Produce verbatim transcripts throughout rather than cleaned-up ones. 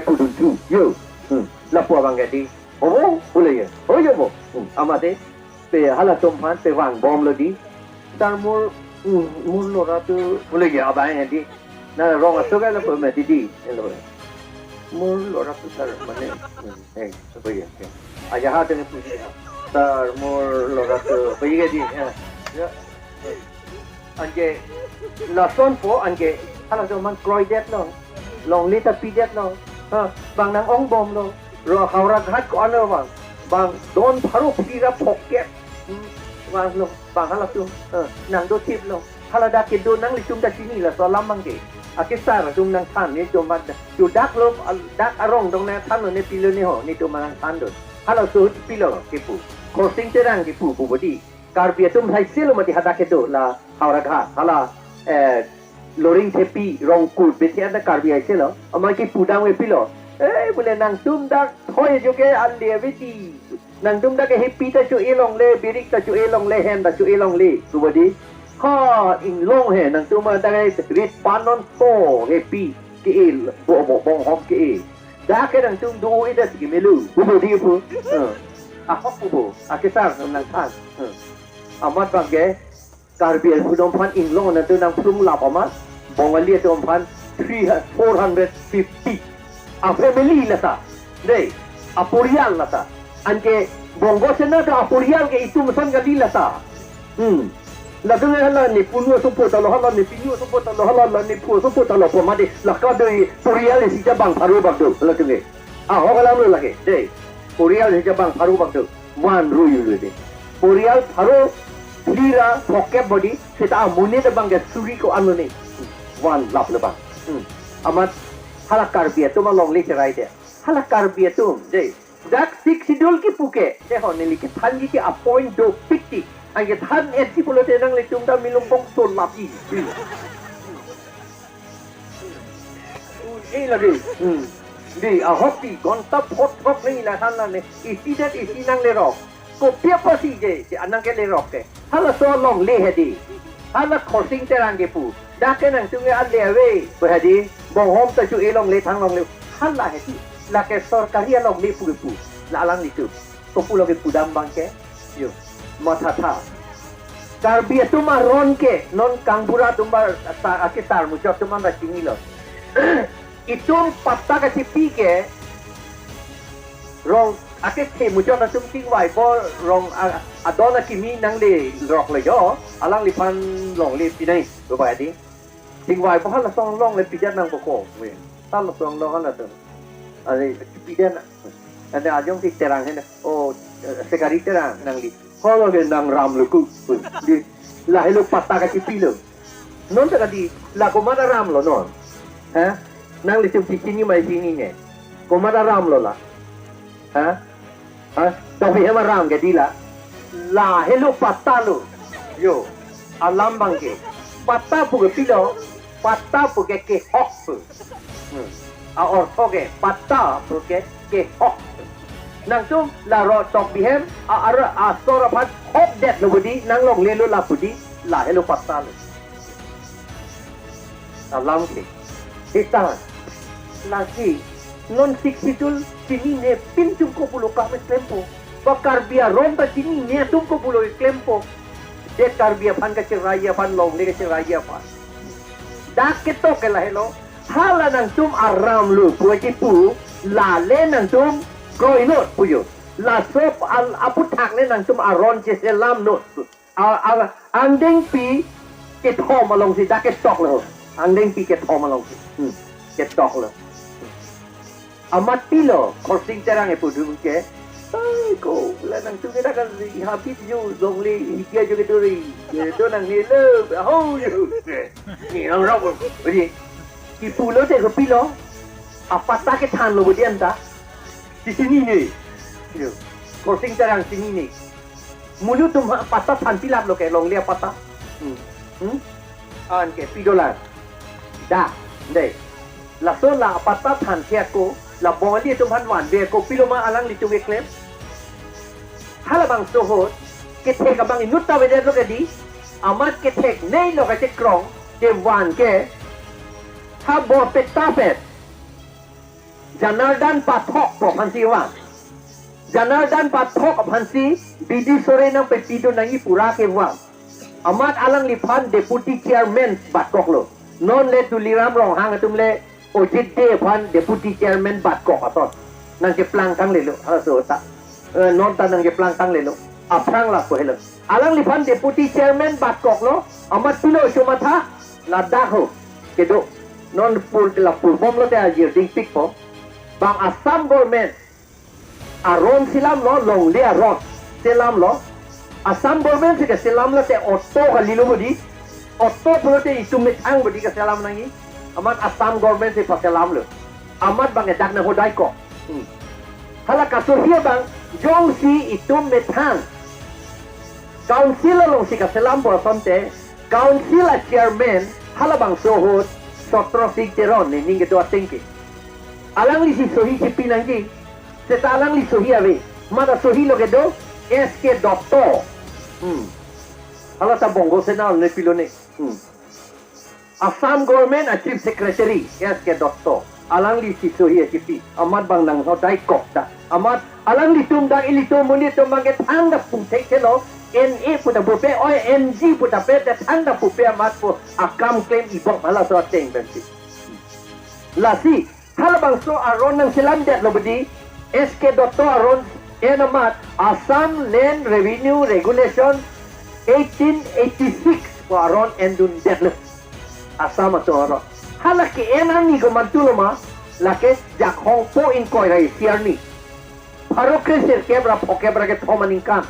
pudun thu. Yo. Hmm. Lapu abang ke di. Hobo, pule ye. Ho yo bo. Hmm. Amate pe halatum aphan pe vangbomlo di. Sar mur, hmm, mur lora tu pule ye abang ke di. Na rong aso ke lapu me di di. Lo. Mur lora tu sar mane. Hmm. Eh, apa ya? Ya. Aja ha dengan pu. Sar mur lora tu apa ye di. Ya. Ya. Anke lasonpo anke halatum aphan kroidetlo. Longle ta pidetlo. Ha, bang nang-ongbomlo. Ro Howraghat ko-an lo bang. Bang don pharo phli ra phokep. Hmm, bang lo, bang halatum. Ha, nang do thiplo. Hala dak kedo nanglitum ta chini laso alam abang ke. Akesar atum nangthan netum mat. Yo dak lo, al-, dak arong dong nangthanlo ne pilo ne ho, netum nangthan do. Halaso ahut pilo kepu. Khorsing Terang kepu pu bodi. Karbi atum hai selo mati hadak kedo la Howraghat. Hala, eh, Loringthepi Rongkut bethe ada Karbi hai selo. Amai kepu dam ke pilo. Eh, pule nangtum dak thoi ajo ke ale ave di. Nangtum dak ke hepi ta cho-e longle, birik ta cho-e longle, hen ta cho-e longle. Pu bodi. Ha, inglong he, nangtum dak ke rit panon so hepi ke-e, bo, bo, bonghom ke-e. Dak ke nangtum do-e dak si kemelo. Pu bodi pu. Eh. Ahok pu bo. Akesar nangthan. Eh. Amat abang ke Karbi atum aphan inglong nangtum nangphlum lap amat. Bongali atum aphan three, four hundred fifty. A family lata. Dei. A porial lata. Anke Bongo Sena do a porial ke itum ason kali lata. Hmm. Latum hala ne punu asopo ta lo, hala ne pinu asopo ta lo, hala ne phu asopo ta lo pu mati. Laka do porial isi ja bang pharo bak do. Latum ke. Ahok alam lo lake. Dei. Porial isi ja bang pharo bak do. Van rui rui de. Porial pharo phli ra phokep bodi. Seta amonit abang ke suri ko-an lo ne. Van lap lo bang. Hmm. Amat hala Karbi atum alongle cherai de. Hala Karbi atum, dei. Dak Sixth Schedule kepu ke, te ho neli kethanji ke a point dopik ti. Anke than-etji pulote nanglitum ta milung bongso lapji. Eh, lagi. Hmm. Di, ahok ti, gonta phot phot neli la than la ne. Isi det isi nanglerok. Kopi apotsi je, je anang kelerok ke. Halaso alongle he di. Hala Khorsing Terang kepu. Dak ke nangtum ke ale ave. Pu he di. Bonghom ta cho-e longle, thang longle. Hala he di. Lake sorkari alongle pu kepu. La alanglitum. Kopulo kepu dam abang ke. Yo. Mathatha. Karbi atum aron ke. Non kangbura atum ba ta, akesar muchot atum an ra chinilo. Itum patta kachipi ke rong akethe muchot atum chingvai bo rong a-, adon akimi nanglerok le jo, alangliphan longle pinai do ba di. Chingvai bo halaso alongle pidet nang koko. We. Halaso along halatum. Ane pidet na. Ane ajong si Terang he na. Oh, eh, Sekari Terang nangli. Holo ke nang ram lo ku. Di lahelo patta kachipi lo. Non ta kadi la komat aram lo non. Ha? Nanglitum si chini ma chinine. Komat aram lo la. Ha? Ha? Dok Bihem aram ke di la. Lahelo patta lo. Yo. Alam abang ke. Patta pu ke pilo. Patta pu ke kehok pu. Hmm. A-ortho ke, patta pu ke, kehok. Nangtum la ro Dok Bihem, a, a, asor aphan hokdetlo bodi, nang longlelo lapu di, lahelo patta lo. Alam ke. Seta. Lasi, non Sixth Schedule, chinine pin atum kopulo kam klempo. Ba Karbi aron ta chinine atum kopulo klempo. De Karbi aphan kacherai aphan longle kacherai aphan. Dak ketok ke lahelo. Hala nangtum aram lo pu aji pu, lale nangtum kroinot pu jo. Laso al aputhak le nangtum aron cheselamnot pu. A, a, angdengpi kethom alongsi dak ketok lo. Angdengpi kethom alongsi. Hmm. Ketok lo. Amat pilo, Khorsing Terang epu dum ke. Ai, ko, la nangtum ke dak kan habit jo, longle, hitia jo kedo ri. Kedo nangne lo, aho jo. Ni nang rok, beri. Kipulo te kopilo. Apatta kethanlo bodi anta. Di chinine. Yo. Khorsing Terang chinine. Monit atum ha patta than pilap lo ke longle apatta. Hmm. Hmm? Anke pidolan. Da, dei. Laso la apatta than ke ako, la Bongali atum aphan vanve ako, pilo ma alanglitum keklem. Halabangso ahut, kethek abang inut ta avedet lo ke di, amat kethek nei lo kachekrong, kevan ke, ha bor pet ta pet. Janardan Pathak pu aphansi vang. Janardan Pathak aphansi bidi sore nangpepidun nangji pura kevang. Amat alangliphan deputy chairman batkoklo. Non le Tuliram Ronghang atum le Ojit Dey aphan deputy chairman batkok aton nangkeplang tanglelo, halaso ta. Eh, non ta nangkeplang tanglelo. Aphrang lapu helo. Alangliphan deputy chairman batkoklo, amat pilo chomatha, ladak ho kedo. Non pur la purbom lote ajir dingpikpo. Bang Assam government aron selamlo, longle aron selamlo. Assam government si keselam lote auto kalilo budi. Auto pulote itum methang budi keselam nangji. Amat Assam government si paselamlo. Amat bang edak nanghodaikok. Hmm. Hala kasohi abang jongsi itum methang council alongsi kaselam bor asonte, council a chairman halabangso ahut Sotro Singh Teron ne ning kedo ateng ke. Alanglisi sohi chipi nangji. Seta alangli sohi ave. Mata sohilo kedo S K Dotto. Hmm. Hala ta Bongo Sena ne pilo ne. Hmm. Assam government a chief secretary S K Dotto. Alanglisi sohi achipi. Amat bang nanghodaikok ta. Amat alanglitum dak ilitum monit atum bang kethang ta pu thekthelo. N A pu ta pupe, oi N G pu ta pe, kethang ta pupe amat pu akam klem ibok halaso ateng pensi. Lasi halabangso aron nangselamdetlo budi, S K Dotto aron en amat Assam Land Revenue Regulation eighteen eighty-six pu aron endundetlo. Assam atum aron. Hala ke-en arni komantulo ma, lake Jakhongpo ingkoi ra isi arni. Pharo kre sirkep ra phokep ra kethom aningkan.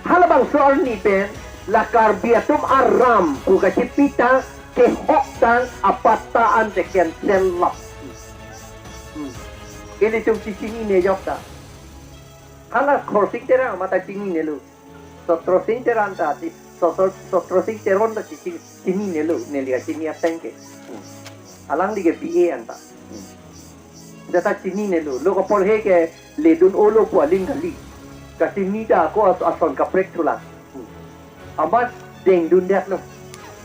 Halabangso arni pen la Karbi atum aram pu kachipi tang, kehok tang, apatta an te cancel lap. Hmm. Ilitum chechinine jok ta. Hala Khorsing Terang mata chininelo. Sotro Singh Teron ta si, Sotro, Sotro Singh Teron ta chiching, chininelo, neli kachini ateng ke. Hmm. Alangli ke B A anta. Hmm. Jata chininelo, lo kaporhe ke ledun-olo pu aling kali. Kachini ta ako as-, ason kaprek thulang. Hmm. Amat dengdundetlo.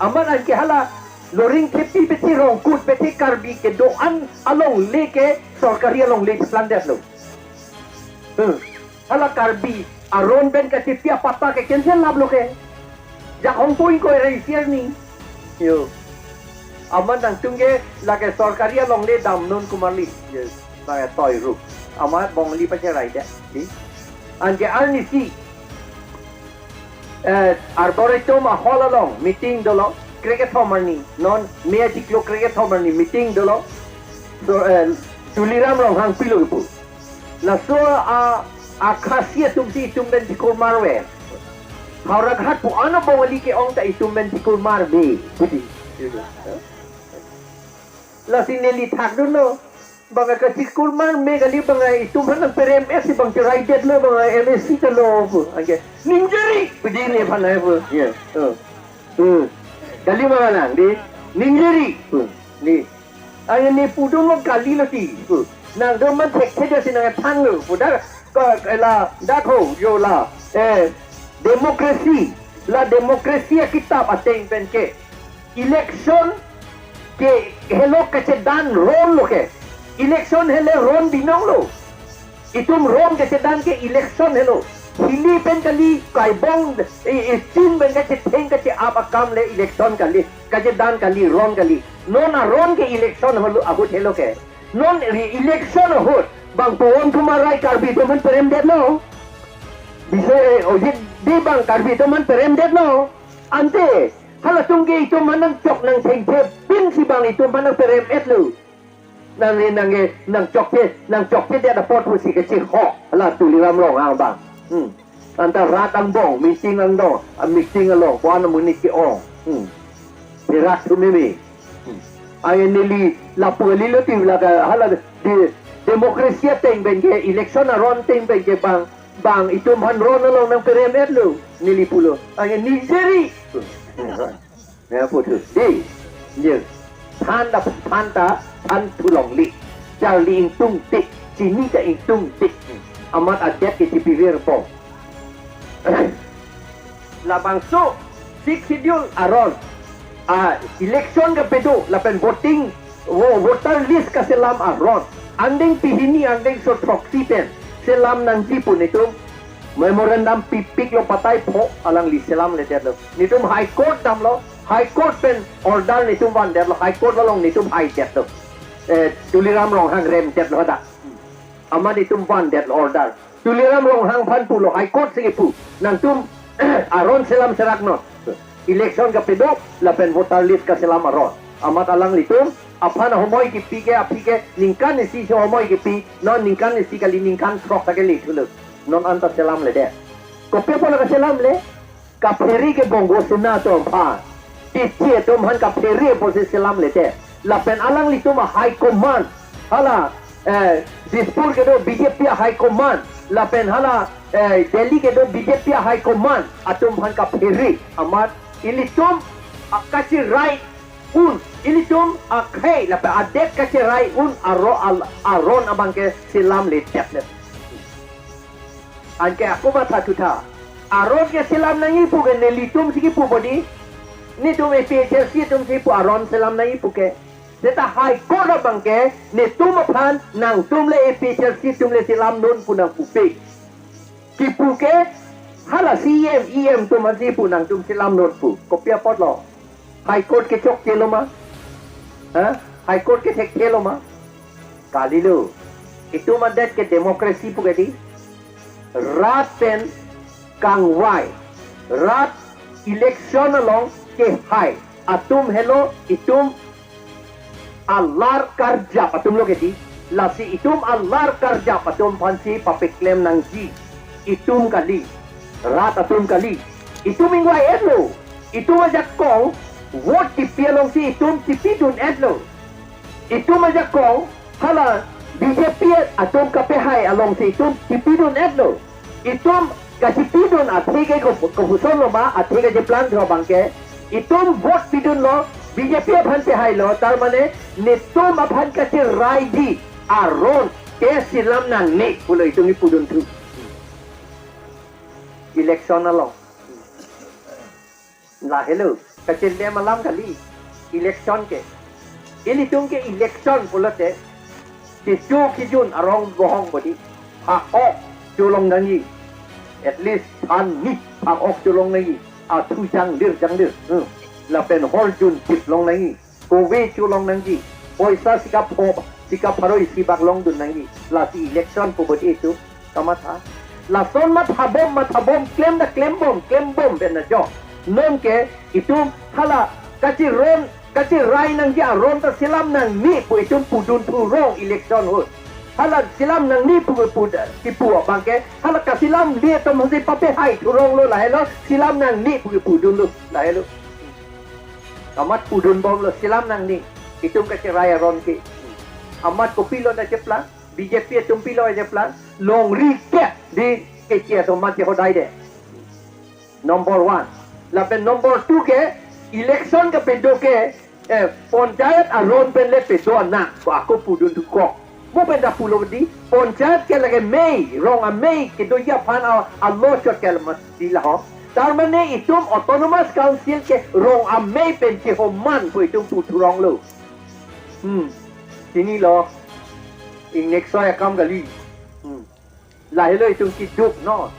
Amat anke hala Loringthepi Bethe Rongkut Bethe Karbi kedo-an alongle ke sorkari alongle cheplandetlo. Hmm. Hala Karbi aron pen kachipi apatta ke cancel laplo ke. Jakhongpo ingkoi ra isi arni. Yo. Amat nangtum ke lake sorkari alongle damnon komarli. Yo. Lake toiru. Amat bongli pacherai de. Di. Anke arnisi, eh, Arboretum a hall along meeting dolo. Krekethom arni. Non May achiklo krekethom arni meeting dolo. So, eh, Tuliram Ronghang pilo pu. Laso a, a Khasi atum si itum pen chikurmar ve. Howraghat pu ano Bongali ke-ong ta itum pen chikurmar ve. Pudi. Lasi neli thakdunlo. Bang kachikurmar me kali, bang itum aphan nangperem-et si bang cheraidetlo, bang M A C ta lo pu. Anke ningjeri pudi nephan ai pu. Ye. Oh. Hmm. Kali ma nang di. Ningjeri pu. Di. Anke ne pudunlo kalilo ti. Nangdun man thekthedetsi nangthanlo. Puda ka, ka la dakho yo la. Eh, democracy. La democracy akitap ateng pen ke. Election ke helo kachedan ronlo ke. Election hele ron binonglo. Itum ron kachedan ke election helo. Hili pen kali kaibong, i, i, chin pen kachetheng kache-ap akam le election kali. Kachedan kali, ron kali. Non aron ke election helo, ahut helo ke. Non re-, election ahut bang Pawan Kumar Rai Karbi atum aphan peremdetlo. Bise, eh, Ojit Dey bang Karbi atum aphan peremdetlo. Ante halatum ke itum aphan nangchok nangthengthe pinsi bang itum aphan nangperem-etlo. Nang, nang, nangchokche, nangchokchedet apot pusi kachihok hala Tuliram Ronghang bang. Hmm. Anta rat angbong, meeting angdong, a meeting along, ko-an amonit ke-ong. Hmm. Rat thumimi. Hmm. Anke neli lapu kalilo ti lake hala di democracy ateng pen ke, election aron ateng pen ke bang, bang itum aphan ron along nangperem-etlo, neli pulo. Anke ningjeri. Hmm. Ne puthot. Di. Ye. Than ta, than ta, than thu longle. Charli ingtungtik, chini ta ingtungtik. Amat adet ke chipivirbom. Labangso Sixth Schedule aron a election kapado lapen voting, vo-, voter list kaselam aron. Angdeng pehini angdengso throksi pen selam nangji pu netum memorandum pipiklo, patai pho alangli selamledetlo. Netum High Court damlo, High Court pen order netum vandetlo, High Court along netum haidetlo. Eh, Tuliram Ronghang remdetlo hadak. Amat netum vandetlo order. Tuliram Ronghang aphan pulo, High Court si kipu, nangtum aron selam serak non. Election kapado lapen voter list kaselam aron. Amat alanglitum aphan ahomoi kipi ke, aphi ke ningkan isi si homoi kipi, non ningkan isi kali, ningkan throk ta kele thulo. Non anta selamledet. Kopi apot la kaselamle? Kaphere ke Bongo Sena atum aphan, Titie atum aphan kaphere pusi selamledet. Lapen alanglitum a-high command, hala, eh, Dispur kedo B J P a-high command, lapen hala, eh, Delhi kedo B J P a-high command atum aphan kaphere. Amat ilitum a kachirai un, ilitum akhei lapen adet kachirai un aro al-, aron abang ke selamledetlo. Anke ako matha thutha. Aron ke selam nangji pu ke nelitum si kipu bodi. Netum A P H L C atum si pu aron selam nangji pu ke. Seta High Court abang ke netum aphan nangtum le A P H L C atum le selam non pu nangpupe. Kipu ke hala C E M, E M atum aphan si pu nangtum selam non pu. Kopi apotlo? High Court ke chokchelo ma? Ha? High Court ke thekthe lo ma? Kalilo. Itum adet ke democracy pu ke di. Rat pen kangvai. Rat election along kehai atum helo itum alar karjap atum lo ke di. Lasi itum alar karjap atum aphan si papeklem nangji itum kali, rat atum kali. Itum ingvai-etlo. Itum ajakong vote kipi along si itum chipidun-etlo. Itum ajakong hala B J P atum kapehai along si itum chipidun-etlo. Itum kachipidun athe ke ko-, kopuson lo ma, athe kacheplang tho abang ke. Itum vote pidunlo, B J P aphan pehailo, tar mane netum aphan kachiraiji aron ke selam nangne pulo itum kipudunthu. Election along. Lahelo, kachilem alam kali, election ke. Ilitum ke election pulote, kecho kejun arong bohong bodi, phak-ok cholong nangji. At least than ni phak-ok cholong nangji. Athu jangdir jangdir. Hmm. Lapen horjun chiplong nangji. Kove cholong nangji. Poisa sika pho, sika pharo isi bak longdun nangji. Lasi election pu bodi itum kamatha. Lason mathabom, mathabom, klem ta klembom, klembom pen ajo. Nonke itum hala kachiron, kachirai nangji aron ta selam nangne pu itum pudunthu rong election ahut. Hala selam nangne pu pu kipu abang ke hala kaselamle atum aphan si papehai thuronglo, lahelo selam nangne pu kipudunlo, lahelo. Amat pudunbomlo selam nangne. Itum kachirai aron ke. Amat kopilo ta cheplang, B J P atum pilo cheplang, longri ke di keche atum amat chehodai de. Number one. Lapen number two ke, election kepedo ke, eh, panchayat aron pen le pedo anak, ko ako pudunthu kok. Mo pen ta pulo di, panchayat ke lake mei, rong amei kedoji aphan a, alo chot ke lamat di laho. Tar mane itum autonomous council ke rong amei pen chehoman pu itum puthuronglo. Hmm. Chinilo. Ingnek soi akam kali. Hmm. Lahelo itum keduk non.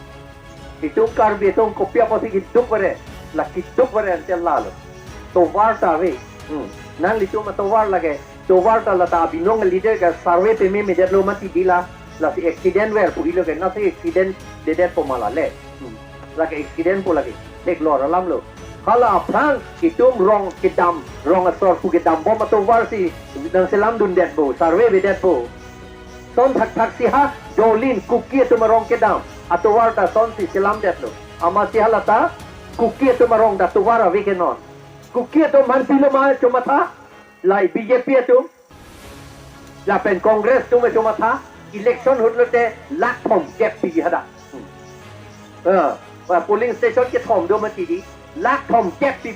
Itum Karbi atum kopi apotsi keduk vare. La keduk vare ante lalo. Tovar ta ave. Hmm. Nanglitum atovar lake. Tovar ta lata abinong leader ke survey pememedetlo mati di la. Lasi accident ver pu helo ke. Lasi accident dedetpo ma la le. Hmm. Lake accident pu lake. Theklor alamlo. Hala aphrang itum rong kedam, rong asor pu kedambom atovar si nangselamdundetpo, survey avedetpo. Son thakthak si ha, Jolin, Kuki atum arong kedam atovar ta son si selamdetlo. Amatsi halata Kuki atum arong ta tovar ave ke non. Kuki atum aphan pilo ma chomatha, lahei B J P atum lapen Congress atum chomatha, election ahut lote lakh thomkep pi hadak. Hmm. Eh, polling station kethom do mati di, lakh thomkep pi